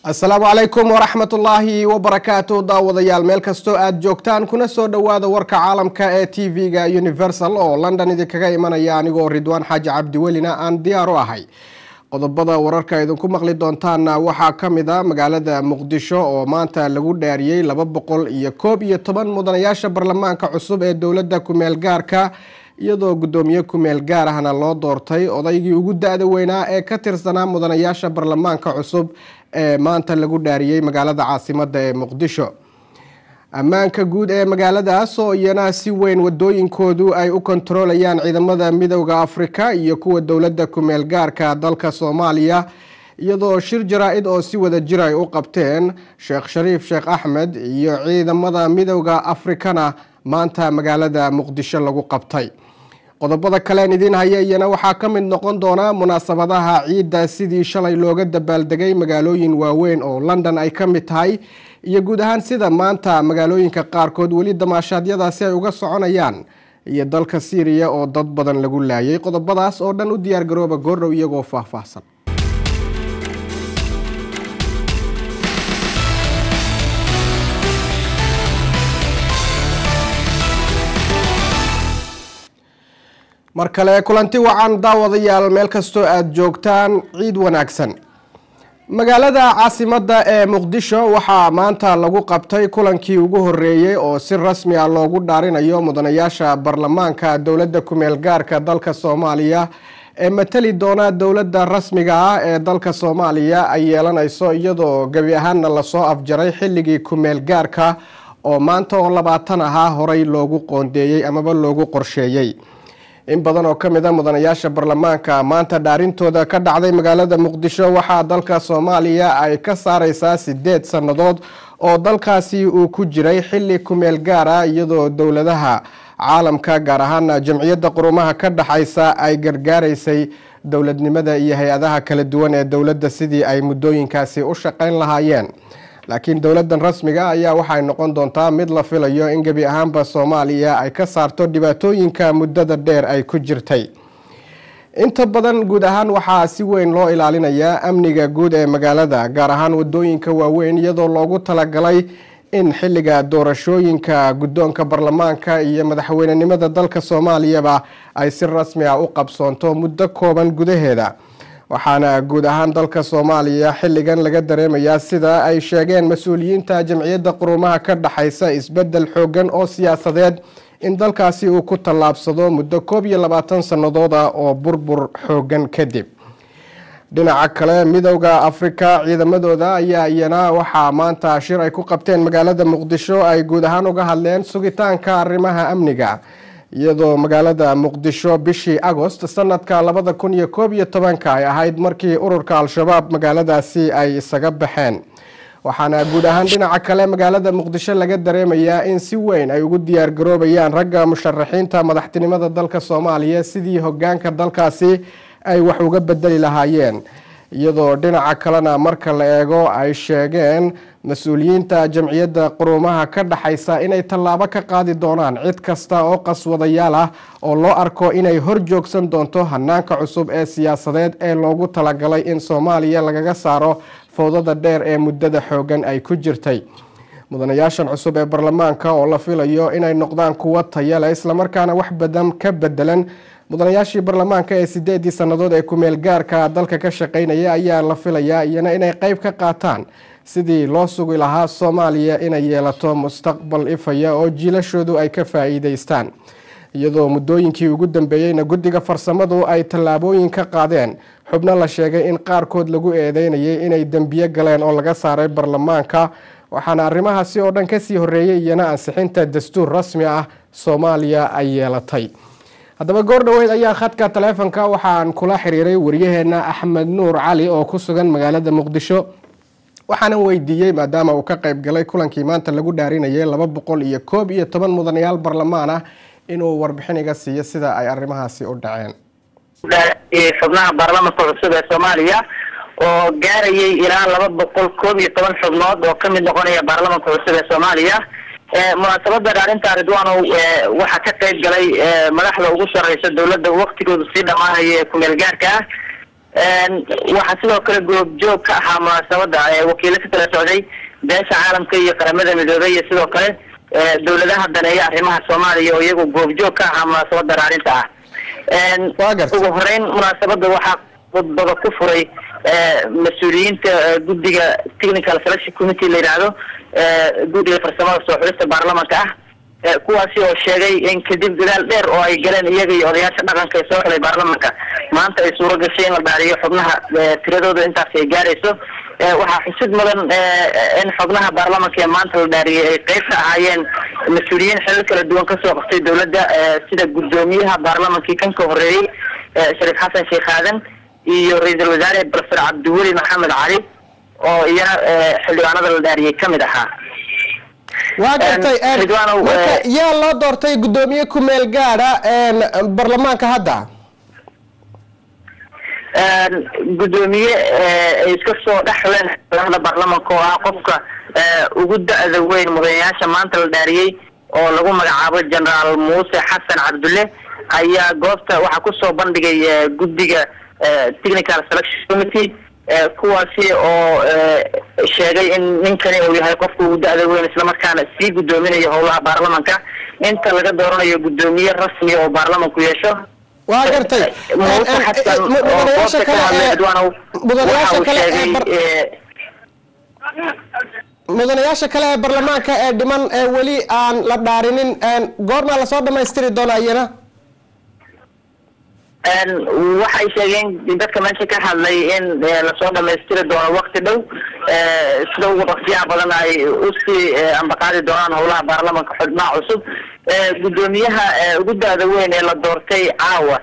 Asalaamu calaykum waraxmatullaahi wabarakaatu. Daawadayaal, meel kastoo aada joogtaan, kuna soo dhowaada warka caalamka ee TV-ga Universal oo London idinkaga imanaya, anigoo Ridwaan Xaaji Cabdiwelina aan diyaar u ahay. Qodobada wararka idinku maqli doontaana waxaa ka mid a magaalada Muqdisho oo maanta lagu dhaariyey 211 mudanayaasha baarlamaanka cusub ee dowladda kumeel gaarka, iyadoo guddoomiye kumeel gaar ahna loo doortay odaygii ugu da-da weynaa ee ka tirsanaa mudanayaasha baarlamaanka cusub ee maanta lagu dhaariyey magaalada caasimadda ee Muqdisho. Ammaanka guud ee magaaladaas oo iyana si weyn wadooyinkoodu ay u kontarolayaan ciidamada Midowda Afrika iyo kuwa dowladda kumeel gaarka dalka Soomaaliya, iyadoo shir jaraa-id oo si wada jir ay u qabteen Sheekh Shariif Sheekh Axmed iyo ciidamada Midowda Afrikana maanta magaalada Muqdisho lagu qabtay. Qodobada kaleen idiin haya iyana waxaa ka mid noqon doona munaasabadaha ciidda sidii shalay looga dabaaldegay magaalooyin waaweyn oo London ay ka mid tahay, iyo guud ahaan sida maanta magaalooyinka qaarkood weli damaashaadyadaasi ay uga soconayaan, iyo dalka Siiriya oo dad badan lagu laayay. Qodobadaas oo dhan u diyaargarooba goordhow iyagoo faahfaahsan. Mar kale kulanti wacan daawadayaal, meel kastoo aada joogtaan, ciid wanaagsan. Magaalada caasimadda ee Muqdisho waxaa maanta lagu qabtay kulankii ugu horeeyey oo si rasmi ah loogu dhaarinayo mudanayaasha baarlamaanka dowladda kumeel gaarka dalka Soomaaliya ee matali doona dowladda rasmiga ah ee dalka Soomaaliya ay yeelanayso, iyadoo gebi ahaanna lasoo afjaray xilligii kumeel gaarka oo maanta oo 20 ahaa horey loogu qoondeeyey amaba loogu qorsheeyey. In badan oo ka mid a mudanayaasha baarlamaanka maanta dhaarintooda ka dhacday magaalada Muqdisho waxaa dalka Soomaaliya ay ka saareysaa 8 sannadood oo dalkaasi uu ku jiray xilli kumeel gaara, iyadoo dowladaha caalamka, gaar ahaana Jamciyadda Qurumaha ka dhexaysa, ay gargaaraysay dowladnimada iyo hay-adaha kala duwan ee dowladda sidii ay muddooyinkaasi u shaqeyn lahaayeen. Laakiin dowladdan rasmiga ayaa waxay noqon doontaa mid la filayo in gebi ahaanba Soomaaliya ay ka saarto dhibaatooyinka muddada dheer ay ku jirtay. Inta badan guud ahaan waxaa si weyn loo ilaalinayaa amniga guud ee magaalada, gaar ahaan wadooyinka waaweyn, iyadoo loogu talagalay in xilliga doorashooyinka guddoonka baarlamaanka iyo madaxweynenimada dalka Soomaaliyaba ay si rasmi ah u qabsoonto muddo kooban gudaheeda. Waxaana guud ahaan dalka Soomaaliya xilligan laga dareemayaa, sida ay sheegeen mas-uuliyiinta Jamciyadda Qurumaha ka dhexaysa, isbedel xoogan oo siyaasadeed in dalkaasi uu ku tallaabsado muddo 21 sannadood ah oo burbur xoogan kadib. Dhinaca kale, Midowda Afrika ciidamadooda ayaa iyana waxaa maanta shir ay ku qabteen magaalada Muqdisho ay guud ahaan uga hadleen sugitaanka arrimaha amniga, iyadoo magaalada Muqdisho bishii Agost sanadka 2011-ka ay ahayd markii ururka Al-Shabaab magaaladaasi ay isaga baxeen. Waxaana guud ahaan dhinaca kale magaalada Muqdisho laga dareemayaa in si weyn ay ugu diyaargaroobayaan ragga musharaxiinta madaxtinimada dalka Soomaaliya sidii hogaanka dalkaasi ay wax uga bedeli lahaayeen, iyadoo dhinaca kalena marka la eego ay sheegeen mas-uuliyiinta Jamciyadda Qurumaha ka dhexaysa inay tallaabo ka qaadi doonaan cid kasta oo qaswadayaal ah oo loo arko inay hor joogsan doonto hanaanka cusub ee siyaasadeed ee loogu talagalay in Soomaaliya lagaga saaro fowdada dheer ee muddada xoogan ay ku jirtay. Mudanayaashan cusub ee baarlamaanka oo la filayo inay noqdaan kuwo tayale islamarkaana wax badan ka bedelan mudanayaashii baarlamaanka ee 8-dii sannadood ee kumeel gaarka dalka ka shaqeynaya ayaa la filayaa iyana inay qeyb ka qaataan sidii loo sugi lahaa Soomaaliya inay yeelato mustaqbal ifaya oo jiilashoodu ay ka faa'iideystaan, iyadoo muddooyinkii ugu dambeeyeyna guddiga farsamadu ay tallaabooyin ka qaadeen xubno la sheegay in qaarkood lagu eedeynayay inay dembiyo galeen oo laga saaray baarlamaanka. Waxaana arrimahaasi oo dhan kasii horreeyey iyana ansixinta dastuur rasmi ah Soomaaliya ay yeelatay. Haddaba goor dhoweyd ayaa khadka taleefonka waxaan kula xiriiray wariyaheena Axmed Nuur Cali oo ku sugan magaalada Muqdisho, waxaanan weydiiyey, maadaama uu ka qayb galay kulankii maanta lagu dhaarinayay 211 mudanayaal barlamaan ah, inuu warbixin iga siiyo sida ay arrimahaasi u dhaceen. Xubnaha baarlamanka cusub ee Soomaaliya oo gaarayay ilaa 211 xubnood oo kamid noqonaya baarlamanka cusub ee Soomaaliya, munaasabada dhaarinta, Ridwanow, waxaa ka qayb galay madaxda ugu sareysa dowladda waktigoodu sii dhamaanaya ee kumeel gaarka ah. Waxaa sidoo kale goobjoog ka ahaa munaasabada wakiilo ka kala socday beesha caalamka iyo Qaramada Midoobey iyo sidoo kale dowladaha daneeya arrimaha Soomaaliya oo iyagu goobjoog ka ahaa munaasabada dhaarinta ah. Ugu horeyn munaasabada waxaa khudbada ku furay mas-uuliyiinta guddiga Technical Selection Committee la yidhaahdo, guddiga farsamada soo xulista baarlamanka ah, kuwaasi oo sheegay in kadib dadaal dheer oo ay galeen iyaga iyo odayaasha dhaqanka ee soo xulay baarlamanka, maanta ay suuro gashay in la dhaariyo xubnaha tiradooda intaas ay gaarayso. Waxaa xusid mudan in xubnaha baarlamanka ee maanta la dhaariyay ay qeyb ka ahaayeen mas-uuliyiin xilal kala duwan kasoo qabtay dowladda, sida guddoomiyaha baarlamankii kan ka horeeyey, Shariif Xasan Sheekh Aadan, iyo ra-iisul wasaare Professor Cabdiweli Maxamed Cali oo iyana xildhibaanada la dhaariyay kamid ahaa. Waa gartay. Marka yaa loo doortay guddoomiye ku-meel gaadha baarlamaanka hadda? Guddoomiye ay iska soo dhex xuleen xubnaha baarlamanka oo ah qofka ugu da-da weyn mudanayaasha maanta la dhaariyey oo lagu magacaabo Generaal Muuse Xasan Cabdulle ayaa goobta waxaa kusoo bandhigay guddiga Technical Selection Committee, kuwaasi oo sheegay in ninkani uu yahay qofka ugu da-da weyn, islamarkaana sii guddoominayo howlaha baarlamanka inta laga dooranayo guddoomiye rasmi oo baarlamanku yeesho. Waa gartay. Muuse Xasan oo goobta ka hadlay, Ridwaanow, waxa uu sheegay Mudanayaasha kale ee baarlamaanka ee dhiman ee weli aan la dhaarinin, goormaa lasoo dhamaystiri doonaa iyana? Waxay sheegeen dadka meesha ka hadlay in lasoo dhamaystiri doono wakti dhow, sida ugu dhaqsiyaha badan ay usii ambaqaadi doonaan howlaha baarlamanka xubnaha cusub. Guddoomiyaha ugu da-da weyn ee la doortay caawa,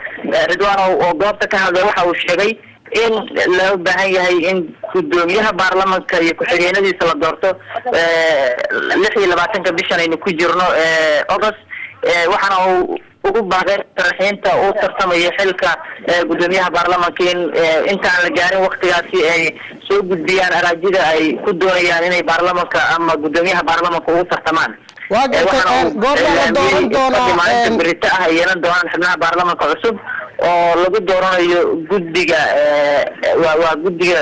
Ridwaanow, oo goobta ka hadlay waxa uu sheegay in loo baahan yahay in guddoomiyaha baarlamanka iyo ku-xigeenadiisa la doorto 26-ka bishan aynu ku jirno, August. Waxaana uu ugu baaqay murashaxiinta u tartamaya xilka guddoomiyaha baarlamanka in intaan la gaarin waktigaasi ay soo gudbiyaan araajida ay ku doonayaan inay baarlamanka ama guddoomiyaha baarlamanka ugu tartamaan. Waa gartay. Goormaa la dooran doonaa? Maalinta berito ah ay yeelan doonaan xubnaha baarlamanka cusub oo lagu dooranayo guddiga, waa guddiga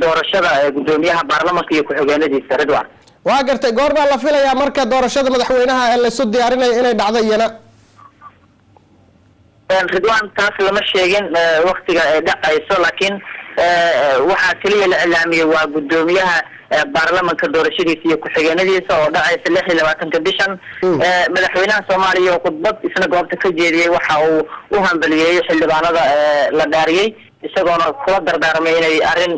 doorashada guddoomiyaha baarlamanka iyo ku-xigeenadiisa, Ridwan. Waa gartay. Goormaa la filayaa marka doorashada madaxweynaha ee laysu diyaarinayo inay dhacdo iyana? Ridwan, taas lama sheegin waktiga ay dhacayso, laakiin waxaa keliya la iclaamiyey waa guddoomiyaha baarlamanka doorashadiisa iyo ku-xigeenadiisa oo dhacaysa 26-ka bishan. Madaxweynaha Soomaaliya oo khudbad isna goobta ka jeediyey waxa uu u hambaliyeeyey xildhibaanada la dhaariyey, isagoona kula dardaarmay inay arrin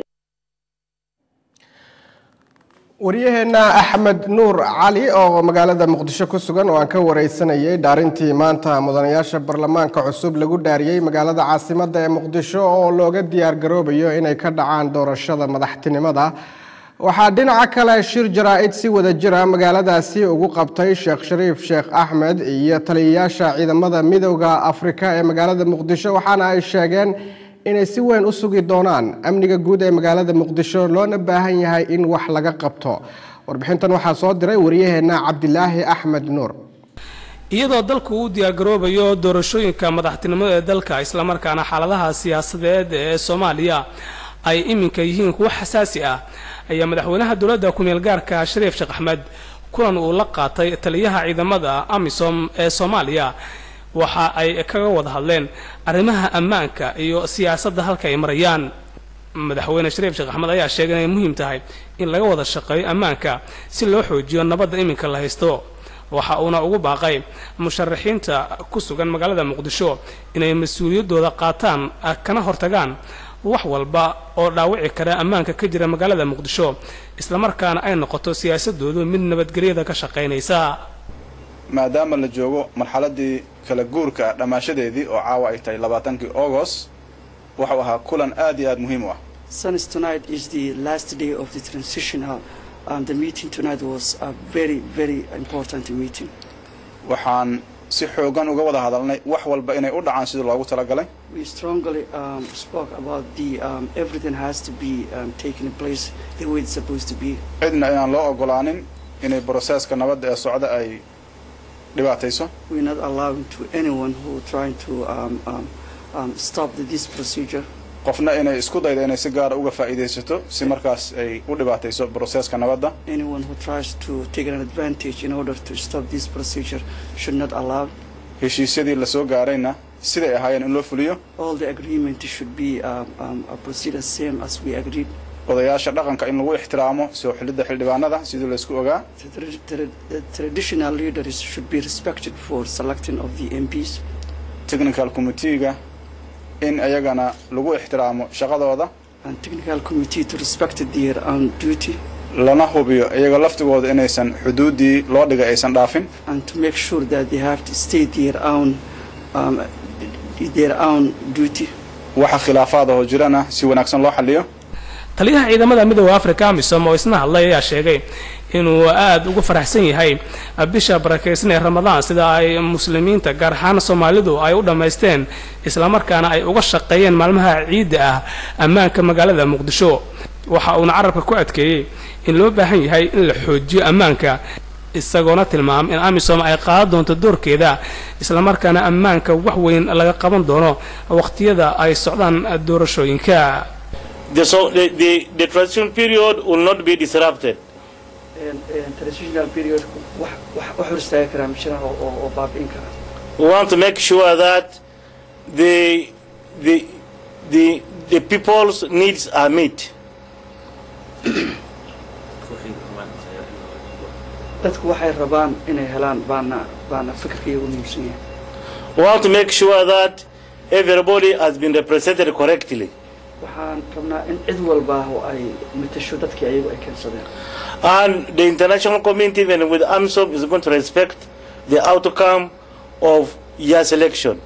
Waryaheena Axmed Nuur Cali oo magaalada Muqdisho ku sugan oo aan ka wareysanayay dhaarintii maanta mudanayaasha baarlamaanka cusub lagu dhaariyey magaalada caasimadda ee Muqdisho oo looga diyaar garoobayo inay ka dhacaan doorashada madaxtinimada. Waxaa dhinaca kale shir jaraa-id si wada jira magaaladaasi ugu qabtay Sheekh Shariif Sheekh Axmed iyo taliyayaasha ciidamada Midowda Afrika ee magaalada Muqdisho, waxaana ay sheegeen inay si weyn u sugi doonaan amniga guud ee magaalada Muqdisho, loona baahan yahay in wax laga qabto. Warbixintan waxaa soo diray wariyaheena Cabdilaahi Axmed Nuur. Iyadoo dalku uu diyaargaroobayo doorashooyinka madaxtinimada ee dalka, islamarkaana xaaladaha siyaasadeed ee Soomaaliya ay iminka yihiin kuwo xasaasi ah, ayaa madaxweynaha dowladda ku-meel gaarka Shariif Sheekh Axmed kulan uu la qaatay taliyaha ciidamada AMISOM ee Soomaaliya waxa ay kaga wada hadleen arrimaha ammaanka iyo siyaasadda halka ay marayaan. Madaxweyne Shariif Sheekh Axmed ayaa sheegay inay muhiim tahay in laga wada shaqeeyo ammaanka si loo xoojiyo nabadda iminka la haysto. Waxa uuna ugu baaqay musharaxiinta ku sugan magaalada Muqdisho inay mas-uuliyaddooda qaataan kana hortagaan wax walba oo dhaawici kara ammaanka ka jira magaalada Muqdisho, islamarkaana ay noqoto siyaasadoodu mid nabadgelyada ka shaqaynaysa. Maadaama la joogo marxaladii kala guurka dhammaashadeedii oo caawa ay tahay 20-kii August, wuxuu ahaa kulan aad iyo aad muhiim u ah. Since tonight is the last day of the transitional, the meeting tonight was a very, very important meeting. Waxaan si xoogan uga wada hadalnay wax walba inay u dhacaan sidii loogu talagalay. We strongly spoke about the everything has to be taken place the way it's supposed to be. Cidna inaan loo ogolaanin inay process-ka nabadda ee socda ay dhibaatayso. We're not allowing to anyone who trying to stop this procedure. Qofna inay isku daydo inay si gaara uga faa'iidaysato si markaas ay u dhibaatayso processka nabadda. Anyone who tries to take an advantage in order to stop this procedure should not allow. Heshiisyadii lasoo gaarayna siday ahaayeen in loo fuliyo. All the agreement should be proceed as same as we agreed. Odayaasha dhaqanka in lagu ixtiraamo soo xulidda xildhibaanada sidii laysku ogaa. The traditional leaders should be respected for selecting of the MPs. Technical committee-ga in ayagana lagu ixtiraamo shaqadooda. And technical committee to respect their own duty. Lana hubiyo iyaga laftigooda inaysan xuduuddii loo dhigay aysan dhaafin. And to make sure that they have to stay their own duty. Waxa khilaafaad oo jirana si wanaagsan loo xalliyo. Taliyaha ciidamada Midooda Africa AMISOM oo isna hadlay ayaa sheegay inuu aada ugu faraxsan yahay bisha barakaysan ee Ramadaan, sida ay muslimiinta, gaar ahaan Soomaalidu, ay u dhammaysteen islamarkaana ay uga shaqeeyeen maalmaha ciidda ah ammaanka magaalada Muqdisho. Waxa uuna carabka ku adkeeyey in loo baahan yahay in la xoojiyo ammaanka, isagoona tilmaamay in AMISOM ay qaadan doonto doorkeeda, islamarkaana ammaanka wax weyn laga qaban doono waqtiyada ay socdaan doorashooyinka. So the transition period will not be disrupted. Transitional period wax hor istaagi karaa ma jiraan oo baabi'in kara. We want to make sure that the people's needs are met. Dadku waxay rabaan inay helaan baana fikirka iyagu muhiimsan yahay. We want to make sure that everybody has been represented correctly. Waxaan rabnaa in cid walba oo ay matasho dadkii ayagu ay keensadeen. And the international community, even with AMISOM, is going to respect the outcome of your selection.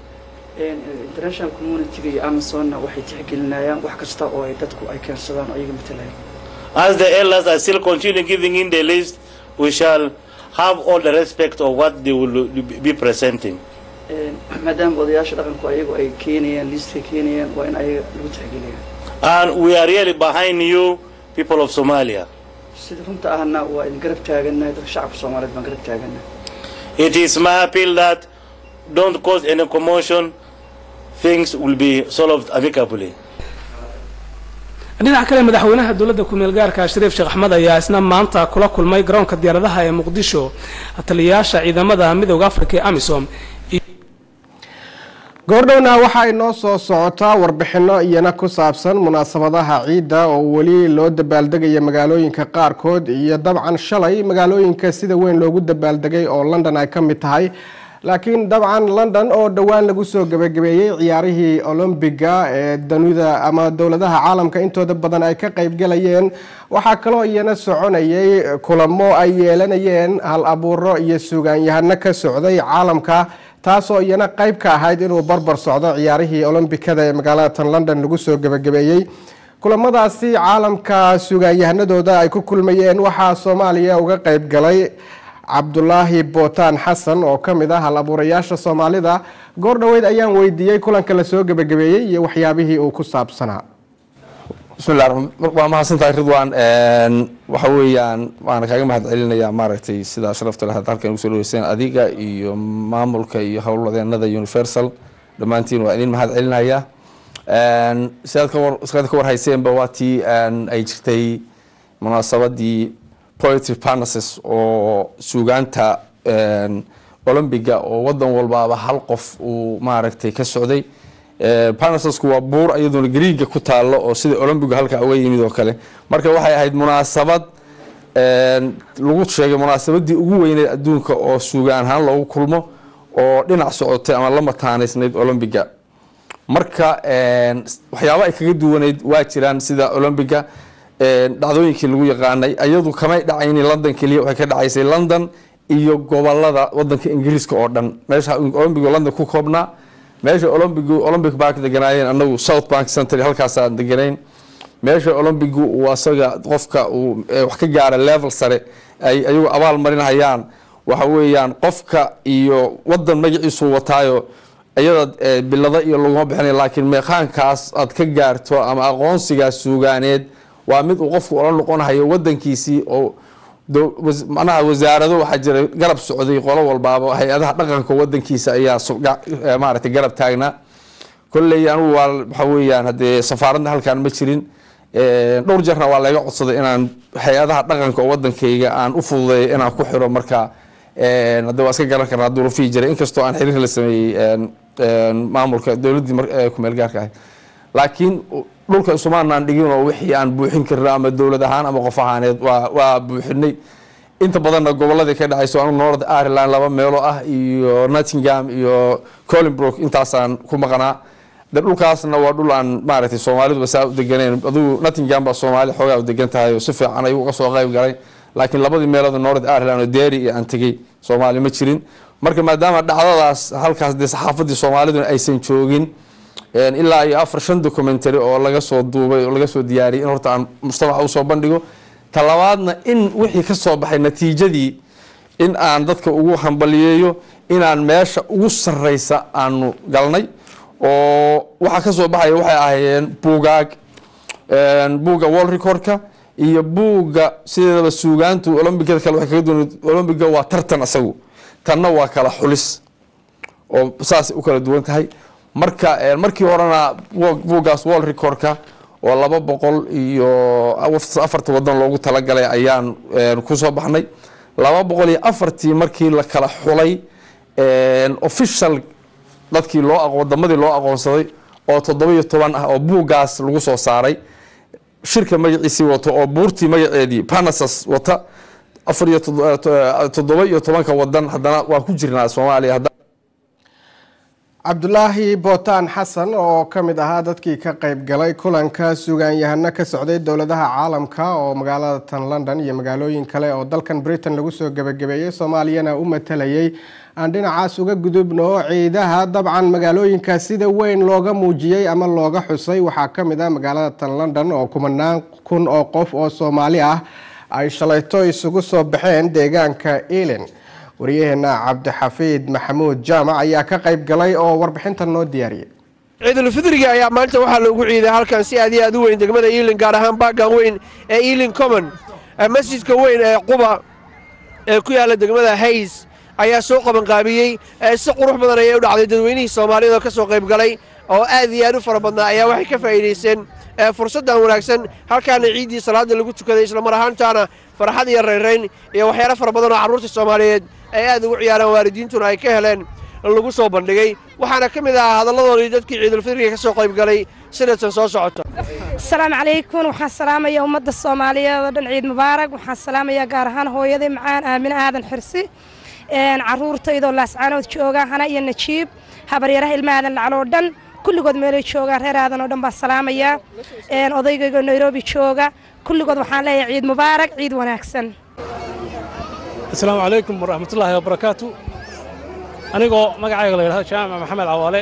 International community iyo AMISOMna waxay tixgelinayaan wax kasta oo ay dadku ay keensadaan oo ayaga matalayaan. As the elders are still continuing giving in the list, we shall have all the respect of what they will be presenting. Maadaama odayaasha dhaqanku ayagu ay keenayaan liistka keenayaan, waa in ayaga lagu tixgeliyaa. And we are really behind you, people of Somalia. Sida runta ahna waa idin garab taaganahay, dadka shacabka Soomaaliyeed baan garab taaganahay. It is my appeal that don't cause any commotion. Things will be solved amicably. Dhinaca kale, madaxweynaha dowladda ku-meel gaarka Shariif Sheekh Axmed ayaa isna maanta kula kulmay garoonka diyaaradaha ee Muqdisho taliyayaasha ciidamada Midooda Africa ee AMISOM. Goordhowna waxaa inoo soo socotaa warbixino iyana ku saabsan munaasabadaha ciidda oo weli loo dabaaldegaya magaalooyinka qaarkood, iyo dabcan shalay magaalooyinka sida weyn loogu dabaaldegay oo London ay ka mid tahay. Laakiin dabcan London oo dhowaan lagu soo gebagabeeyey ciyaarihii Olombiga ee dunida ama dowladaha caalamka intooda badan ay ka qaybgalayeen, waxaa kaloo iyana soconayay kulamo ay yeelanayeen hal abuuro iyo suugaanyahano ka socday caalamka, taasoo iyana qayb ka ahayd inuu barbar socdo ciyaarihii Olombikada ee magaalada tan London lagu soo gebagabeeyey. Kulamadaasi caalamka suugaanyahanadooda ay ku kulmayeen waxaa Soomaaliya uga qayb galay Cabdulaahi Bootaan Xasan oo ka mid ah hal abuurayaasha Soomaalida. Goor dhoweyd ayaan weydiiyey kulanka lasoo gebagabeeyey iyo waxyaabihii uu ku saabsanaa. Bismillah, waa mahadsantahay, Ridwan. Waxa weeyaan waana kaaga mahad celinayaa, maaragtay, sidaa sharafta leh halkan ugu soo dhaweyseen adiga iyo maamulka iyo howlwadeenada Universal. Dhammaantiin waa idin mahad celinaya. Sidaad ka warhayseenba, waa tii ay jirtay munaasabadii Poetry Parnassus oo suugaanta Olombiga oo wadan walbaaba hal qof uu, maaragtay, ka socday. Parnassusku waa buur iyaduna Greega ku taalo oo sida Olombigu halka uga yimid oo kale. Marka waxay ahayd munaasabad lagu sheegay munaasabadii ugu weyneed adduunka oo suugaan ahaan loogu kulmo oo dhinac socotay ama la mataanaysnayd Olombiga. Marka waxyaaba ay kaga duwaneyd waa jiraan. Sida Olombiga dhacdooyinkii lagu yaqaanay, iyadu kamay dhacaynin London keliya, waxay ka dhacaysay London iyo gobolada wadanka Ingiriiska oo dhan. Meesha Olombigu London ku koobnaa, meesha Olombigu Olympic Park deganaayeen, anagu South Bank Center halkaasaan deganayn. Meesha Olombigu uu asaga qofka uu wax ka gaara level sare ay ayagu abaal marinayaan, waxa weeyaan qofka iyo wadan magaciisu wataayo iyada bilada iyo laguma bixinay, laakiin meeqaankaas aad ka gaarto ama aqoonsigaas suugaaneed waa mid uu qofku ula noqonahayo wadankiisii. Oo macnaha wasaarado waxaa jira garab socday, qolo walbaaba hay-adaha dhaqanka wadankiisa ayaa, maaragtay, garab taagnaa. Kolley anugu waa waxa weeyaan haddee safaaradna halkaan ma jirin. Dhowr jeerna waa laga codsaday inaan hay-adaha dhaqanka oo wadankayga aan u fududeeyo inaan ku xiro. Marka hadde waa iska garan karnaa duruufihii jiray, inkastoo aan xiriir la sameeyey maamulka dowladdii kumeel gaarka ahayd, laakiin dhulka isumaanaan dhigin oo wixii aan buuxin karno ama dowlad ahaan ama qof ahaaneed waa buuxinay. Inta badanna goboladii ka dhacayso, anu North Ireland laba meelo ah iyo Nottingham iyo Colinbrook intaasaan ku maqnaa. De dhulkaasna waa dhul aan maaragtay Soomaaliduba saa u deganeen. Adigu Nottingham baa Soomaali xoogaa u degan tahay oo si fiican ayuu uga soo qayb galay, laakiin labadii meelood North Ireland oo Derry iyo aan tegey Soomaali ma jirin. Marka maadaama dhacdadaas halkaas dee saxaafadii Soomaaliduna aysan joogin, ilaa iyo afar shan documentary oo laga soo duubay oo laga soo diyaariyay in horta aan mujtamaca usoo bandhigo. Talabaadna in wixii ka soo baxay natiijadii in aan dadka ugu hambaliyeeyo inaan meesha ugu sarreysa aanu galnay, oo waxaa ka soo baxaya waxay ahaayeen buugaag, buugga world recordka iyo buugga. Sideedaba suugaantu olombigada kale waxay kaga duwan, olombiga waa tartan isagu, tanna waa kala xulis oo saasay u kala duwan tahay. Marka markii horena buuggaas world recordka oo 204 wadan loogu talagalay ayaan kusoo baxnay. 204-tii markii la kala xulay official dadkii loo wadamadii loo aqoonsaday oo 17 ah oo buuggaas lagu soo saaray, shirka magaciisii wato oo buurtii magaceedii Parnassus wata, afar iyo 17-ka wadan haddana waa ku jirnaa Soomaaliya. Cabdulaahi Bootaan Xasan oo ka mid ahaa dadkii ka qayb galay kulanka sugaanyahano ka socday dowladaha caalamka oo magaalada tan London iyo magaalooyin kale oo dalkan Britain lagu soo gebagabeeyey, Soomaaliyana u matalayay. Aan dhinacaas uga gudubno ciidaha. Dabcan magaalooyinka sida weyn looga muujiyey ama looga xusay waxaa ka mid ah magaalada tan London oo kumanaan kun oo qof oo Soomaali ah ay shalayto isugu soo baxeen deegaanka Ealing. Wariyaheena Cabdixafiid Maxamuud Jaamac ayaa ka qayb galay oo warbixintan noo diyaariyey. Ciidulfidriga ayaa maanta waxaa loogu ciiday halkan si aad iyo aad u weyn degmada Ealing, gaar ahaan baaggan weyn ee Ealing Common. Masjidka weyn ee Quba ee ku yaalla degmada Hayes ayaa soo qabanqaabiyey. Si qurux badan ayay u dhacday. Dadweynihii Soomaaliyad oo ka soo qayb galay oo aad iyo aad u fara badnaa ayaa waxay ka faa'iidaysteen fursaddan wanaagsan. Halkaana ciiddii salaada lagu tukaday, islamar ahaantaana farxad iyo rayrayn iyo waxyaalo fara badan oo carruurta Soomaaliyeed ay aad ugu ciyaaraan, waalidiintuna ay ka heleen lagu soo bandhigay. Waxaana ka mid ahaa hadalladoodii dadkii ciidulfidriga ka soo qayb galay sanadkan soo socota. Asalaamu calaykum. Waxaan salaamaya ummadda Soomaaliyeed oo dhan, ciid mubaarak. Waxaan salaamayaa gaar ahaan hooyaday macaan Aamine Aadan Xirsi, caruurtaydoo Laascaanood jooga, Hana iyo Najiib, habaryaraha ilma Aadan Lacal oo dhan, kulligood meelay joogaan, reer Aadan oo dhan baan salaamayaa, odaygayga Nairobi jooga. Kulligood waxaan leeyahay ciid mubaarak, ciid wanaagsan. Asalaamu calaykum waraxmatullaahi wabarakaatu. Anigoo magacayga la yidhahdo Jaamac Maxamed Cawaale,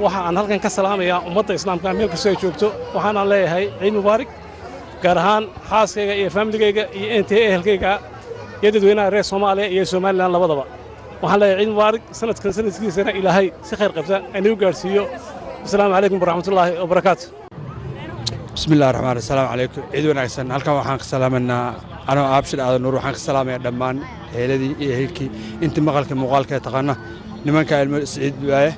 waxa aan halkan ka salaamayaa ummadda islaamka meel kastoo ay joogto. Waxaanaan leeyahay ciid mubaarak, gaar ahaan xaaskayga iyo faamiligayga iyo inta ehelkayga iyo dadweynaha reer Soomaaliya iyo Somaliland labadaba. Waxaan leeyahay ciid mubaarak. Sanadkan sanadkiisana Ilaahay si khayr qabta inagu gaadhsiiyo. Asalaamu calaykum waraxmatullaahi wabarakaatu. Bismi illahi raxmaan. Asalaamu calaykum, ciid wanaagsan. Halkan waxaan ka salaamaynaa anoo Aabshir Aadan Nuur, waxaan ka salaamayaa dhammaan eheladii iyo ehelkii, intii maqalka muuqaalka taqaana, nimanka ilmo Siciid waaye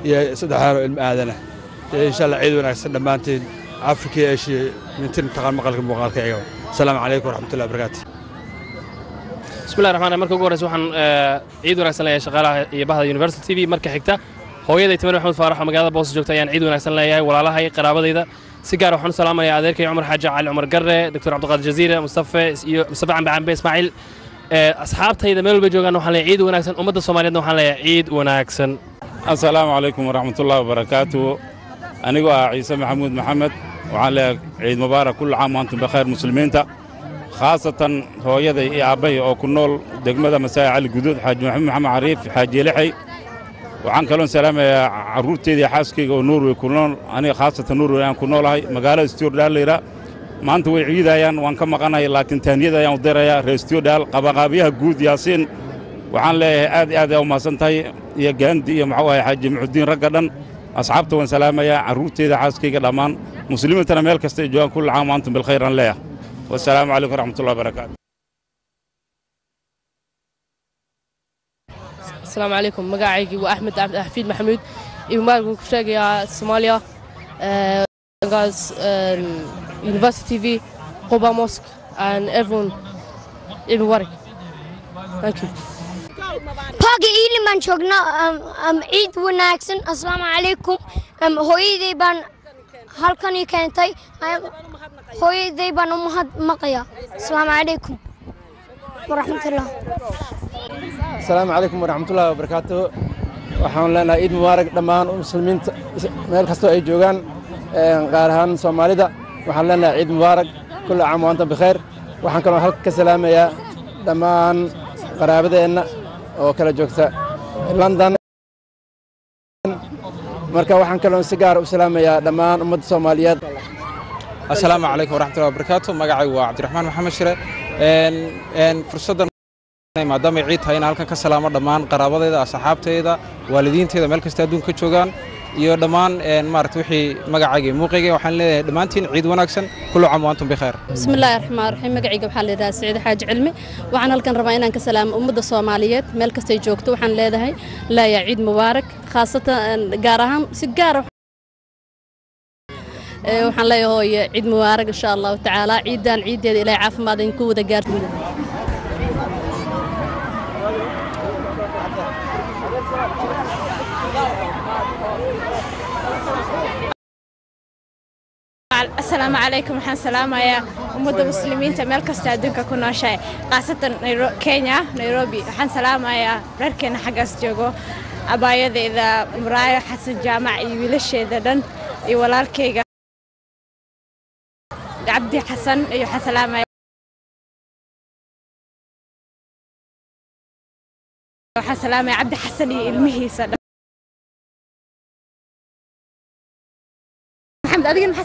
iyo saddexaanoo ilmo Aadana. Insha Allah ciid wanaagsan dhammaanteen, Afrika iyo Eshiya, intiin taqaan maqalka muuqaalka iyaga. Asalaamu calaykum waraxmatullahi wabarakaatu. Bismillahi raxmaan. Marka ugu horreysa waxaan ciid wanaagsan leeyahay shaqaalaha iyo bahda Universal TV. Marka xigta hooyaday Timir Maxamed Faarax oo magaalada Boos joogta ayaan ciid wanaagsan leeyahay, walaalahay, qaraabadayda. Si gaar waxaan u salaamayaa adeerkay Cumar Xaaji Cali Cumar Garre, Doctor Cabdiqaadir Jaziire, Mustafe iyo Mustafe Cambe Cambe Ismaaciil. Asxaabtayda meel walba joogaan waxaan leeyahay ciid wanaagsan. Ummadda Soomaaliyeedna waxaan leeyahay ciid wanaagsan. Asalaamu calaykum waraxmatullahi wabarakaatu. Anigoo ah Ciise Maxamuud Maxamed, waxaan leeyahay ciid mubaarak, kullu caam wa antum bikhayr. Muslimiinta, khaasatan hooyaday iyo aabbahay oo ku nool degmada Masaai Cali Guduud, Xaaji Maxamuud Maxamed Cariif, Xaaji Lixay. Waxaan kaloon salaamayaa carruurteyda iyo xaaskayga oo Norway ku nool. Aniga khaasatan Norway aan ku noolahay, magaalada Stjørdal layidhaa. Maanta way ciidayaan, waan ka maqanahay, laakiin tahniyada ayaan u dirayaa reer Stjørdal. Qabaqaabiyaha guud Yaasiin waxaan leeyahay aad iyo aad ayaa u mahadsan tahay, iyo Gaandi iyo muxuu ahay Xaaji Muxudiin, ragga dhan asxaabta waan salaamayaa, carruurteyda, xaaskayga, dhammaan muslimiintana meel kasta ay joogaan, kullu caam wa antum bilkhayr aan leeyahay. Wasalaamu calaykum waraxmatullahi wabarakaatu. Asalaamu calaykum. Magacaygii waa Axmed Xafiid Maxamuud. Ciid mubaarak baan ku sheegayaa Soomaaliya, guys, Universal TV, Quba Mosque and everyone. Ciid mubaarak. Thank you. Parka Ealing baan joognaa. Ciid wanaagsan. Asalaamu calaykum. Hooyaday baan halkan ii keentay. Hooyaday baan u mahadnaqayaa. Asalaamu calaykum waraxmatullah. Asalaamu calaykum waraxmatullahi wabarakaatuh. Waxaan leenahay ciid mubaarak dhammaan muslimiinta meel kastoo ay joogaan, gaar ahaan Soomaalida. Waxaan leenahay ciid mubaarak, kullu caam wa antum bikhayr. Waxaan kaloo halka ka salaamayaa dhammaan qaraabadeenna oo kala joogta London. Marka waxaan kaloo si gaar u salaamayaa dhammaan ummadda Soomaaliyeed. Asalaamu calaykum waraxmatullahi wabarakaatu. Magacaygu waa Cabdiraxmaan Maxamed Shire. Fursaddan maadaama ay ciid tahay, inaan halkan ka salaamo dhammaan qaraabadayda, asxaabtayda, waalidiintayda meel kasta adduunka ka joogaan, iyo dhammaan maaragta wixii magacayga iyo muuqayga. Waxaan leeyahay dhammaantiin ciid wanaagsan, kullu caam wa antum bikhayr. Bismi illaahi raxmaan raxiim. Magacayga waxaa la yidhaha Siciid Xaaji Cilmi. Waxaan halkan rabaa inaan ka salaamo ummadda Soomaaliyeed meel kastay joogto. Waxaan leedahay laaya ciid mubaarak, khaasatan gaar ahaan si gaar waxaan leeyahay hooye ciid mubaarak. Insha Allahu tacaala ciidan ciideeda Ilaahay caafimaad idinku wada gaarto. Asalaamu calaykum. Waxaan salaamayaa ummadda muslimiinta meel kasta adduunka ku nooshahay, khaasatan Kenya, Nairobi. Waxaan salaamayaa reerkeena xaggaas joogo, abaayadeyda Muraayo Xasan Jaamac iyo wiilasheeda dhan iyo walaalkayga Cabdi Xasan, iyo waxaan salaamaya Cabdi Xasan iyo ilmihiisa dhan. Maxamed, adigana maxaa?